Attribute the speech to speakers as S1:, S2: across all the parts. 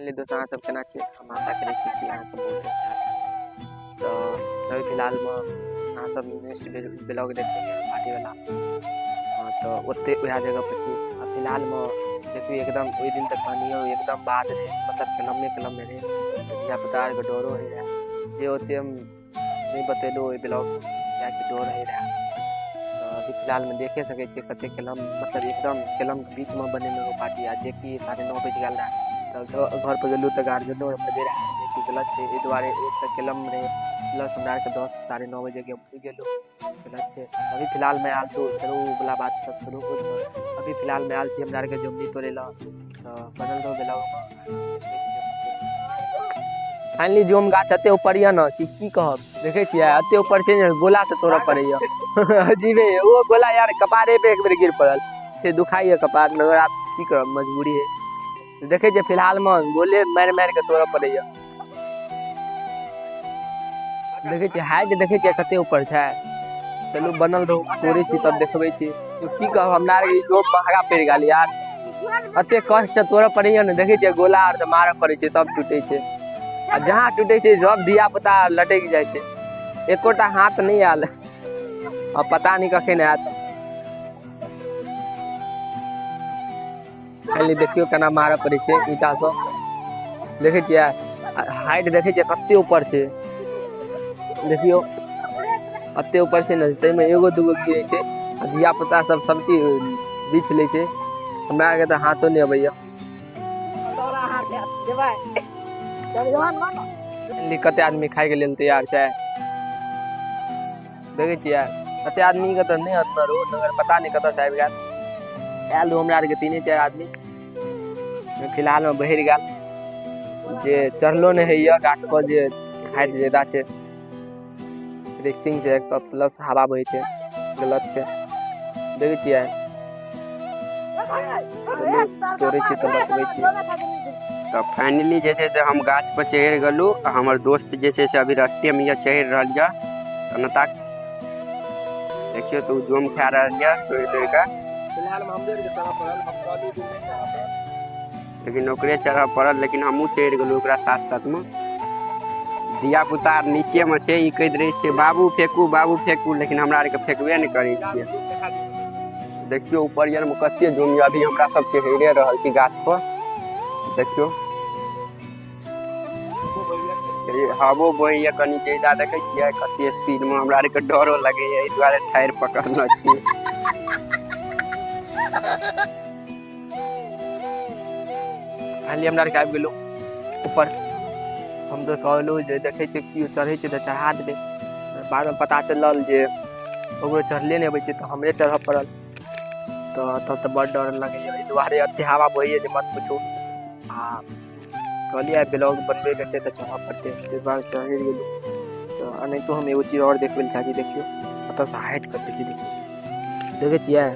S1: Finally दोस्त अहाँ सब केना छी? हम आशा करै छी कि अहाँ सब बहुत अच्छा। तऽ अभी फिलहालमे अहाँ सब नेक्स्ट ब्लॉग देखबै पार्टीवला। हँ, तऽ ओते वएह जगह पर छी। आ फिलहालमे देखियौ एकदम ओहि दिन तऽ कहनियो एकदम बाद रहै, मतलब कलमे कलममे रहै, धिया पुता आरके डरो होइ रहै, जे ओते हम नहि बतेलहुँ ओहि ब्लॉगमे, किएकि डर होइ रहै। तऽ अभी फिलहालमे देखे सकै छियै कते कलम, मतलब एकदम कलमके बीचमे बनेने रहौ पार्टी। आ जेकि 9:30 बजि गेल रहै, तऽ घर पर गेलहुँ तऽ गार्जियनो बजै रहै, जेकि गलत छै। एहि दुआरे एक तऽ कलम रहै, प्लस हमरा आरके 10 9:30 बजे गेलहुँ, गलत छै। अभी फिलहालमे आयल छौ, चलू ओ वला बात सब छोड़ू। अभी फिलहालमे आयल छी हमरा आरके जमनी तोड़ै लए, तऽ बनल रहू ब्लॉगमे। फाइनली जोम गाछ एते ऊपर यऽ ने कि की कहब, देखै छियै एते ऊपर छै ने, गोला से तोड़ऽ पड़ैया। अजीबे ओ गोला यार कपारे पे एक बेर गिर पड़ल से दुखाइया कपार, मगर आब की करब, मजबूरी है। देखै छियै फिलहालमे गोले मारि मारि के तोड़ऽ पड़ैया। देखै छियै हाइट, देखै छियै कते ऊपर छै। चलू बनल रहू, तोड़ै छी तब देखबै छी। की कहब, हमरा आरके जोम महगा पड़ि गेल यार, एते कष्ट तोड़ऽ पड़ैया ने। देखै छियै गोला आर से मारऽ पड़ै छै तब टूटै छै, आ जहाँ टूटै छै सब धिया पुता लटकि जाइ छै, एकोटा हाथ नहि आयल, आ पता नहि कखन आयत। खाली देखियौ केना मारऽ पड़ै छै ईंटा सँ। देखै छियै हाइट, देखै छियै कते ऊपर छै, देखियौ एते ऊपर छै ने, ताहिमे एगो दूगो गिरै छै आ धिया पुता सब सबचीज बीछ लै छै। हमरा आरके तऽ हाथो नहि अबैया। कते आदमी खायके लेल तैयार छै, देखै छियै कते आदमी के तऽ नहि अनने रहौ, मगर पता नहि कतऽ से आबि गेल। आयल रहौ हमरा आरके 3-4 आदमी, फिलहालमे बहरि गेल, जे चढ़लो नहि होइए गाछ पर, जे हाइट ज्यादा छै, रिक्सिंग छै, एक तऽ प्लस हवा बहै छै, गलत छै। देखै छियै चलू तोड़ै छी तऽ बतबै छी।
S2: तऽ फाइनली जे छै से हम गाछ पर चढ़ि गेलहुँ, आ हमर दोस्त जे छै से अभी रस्तेमे यऽ, चढ़ि रहल यऽ। तऽ देखियौ तऽ ओ जोम खा रहल यऽ तोड़ि तोड़ि कऽ।
S1: फिलहालमे हमरे आरके चढ़ऽ पड़ल, हम कहलियै कि नहि चढ़ऽ पड़ल,
S2: लेकिन ओकरे चढ़ऽ पड़ल, लेकिन हमहूँ चढ़ि गेलहुँ ओकरा साथ साथमे। धिया पुता आर नीचेमे छै, ई कहैत रहै छै बाबू फेकू बाबू फेकू, लेकिन हमरा आरके फेकबे नहि करै छियै। देखियौ ऊपर आरमे कते जोम यऽ, अभी हमरा सब चढ़िए रहल छी गाछ पर। देखियौ हवो बहैया कनि ज्यादा, देखै छियै कते स्पीड मे, हमरा आरके डरो लगैया, एहि दुआरे ठाढ़ि पकड़ने छी।
S1: फाइनली हमरा आरके आबि गेलहुँ ऊपर। हम तऽ कहलहुँ जे देखै छियै केओ चढ़ै छै तऽ चढ़ा देबै, बादमे पता चलल जे ओकरो चढ़ले नहि अबै छै, तऽ हमरे चढ़ऽ पड़ल। तऽ तब तऽ बड़ डर लगैया, एहि दुआरे एते हवा बहैया जे मत पूछू। आ कहलियै आइ ब्लॉग बनबैके छै तऽ चढ़ऽ पड़तै, ताहि दुआरे चढ़ि गेलहुँ। तऽ एनाहितो हम एगो चीज आओर देखबै लए चाहै छी, देखियौ ओतऽसँ हाइट कते छै, देखियौ देखै छियै,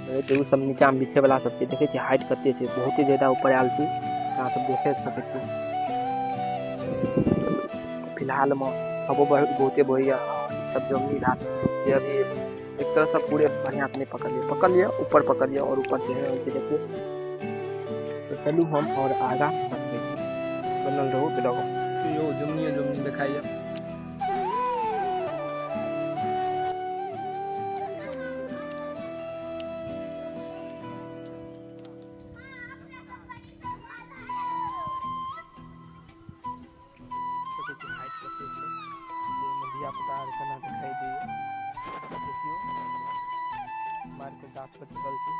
S1: देखै छियै ओ सब नीचाँमे बिछैवला सब छै, देखै छियै हाइट कते छै, बहुते ज्यादा ऊपर आयल छी, अहाँ सब देखे सकै छी। फिलहालमे हवो बहुते बहैया, सब जंगली घास जे अभी एक तरहसँ पूरे बढ़िआँ से नहि पकड़लियै, पकड़लियै ऊपर पकड़लियै और ऊपर चढ़ि रहल छी। देखियौ तऽ चलू हम और आगाँ बतबै छी, बनल रहू ब्लॉग।
S3: यौ जमनी जमनी देखाइए।
S1: धिया पुता आर केना दिखाई दैए, देखियौ मारि के गाछ पर चढ़ल छी।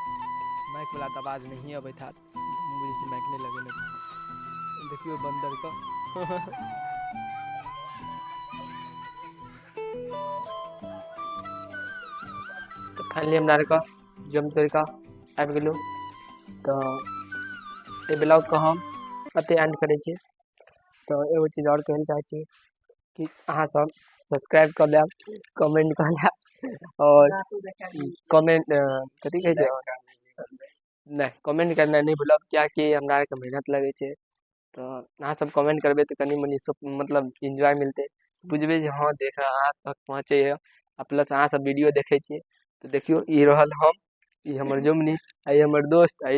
S1: माइक वाला तऽ आवाज नहिए अबैत हैत, हम बुझै छी माइक नहि लगेने छी। देखियौ बन्दर के। तऽ फाइनली हमरा आरके जम तोड़ि कऽ आबि गेलहुँ। तऽ एहि ब्लॉगके हम एतहि एंड करै छी। तऽ एगो चीज आओर कहै लए चाहै छी कि अहाँ सब सब्सक्राइब कऽ लेब, कमेंट कऽ लेब, आओर कमेंट कथी कहै छै, नहि कमेंट करनाइ नहि भूलब, किएकि हमरा आरके मेहनत लगै छै। तऽ अहाँ सब कमेंट करबै तऽ कनि मनि मतलब एन्जॉय मिलतै, बुझबै जे हँ देख अहाँ तक पहुँचैए। आ प्लस अहाँ सब वीडियो देखै छियै तऽ देखियौ ई रहल हम, ई हमर जुमनी, आ ई हमर दोस्त, आ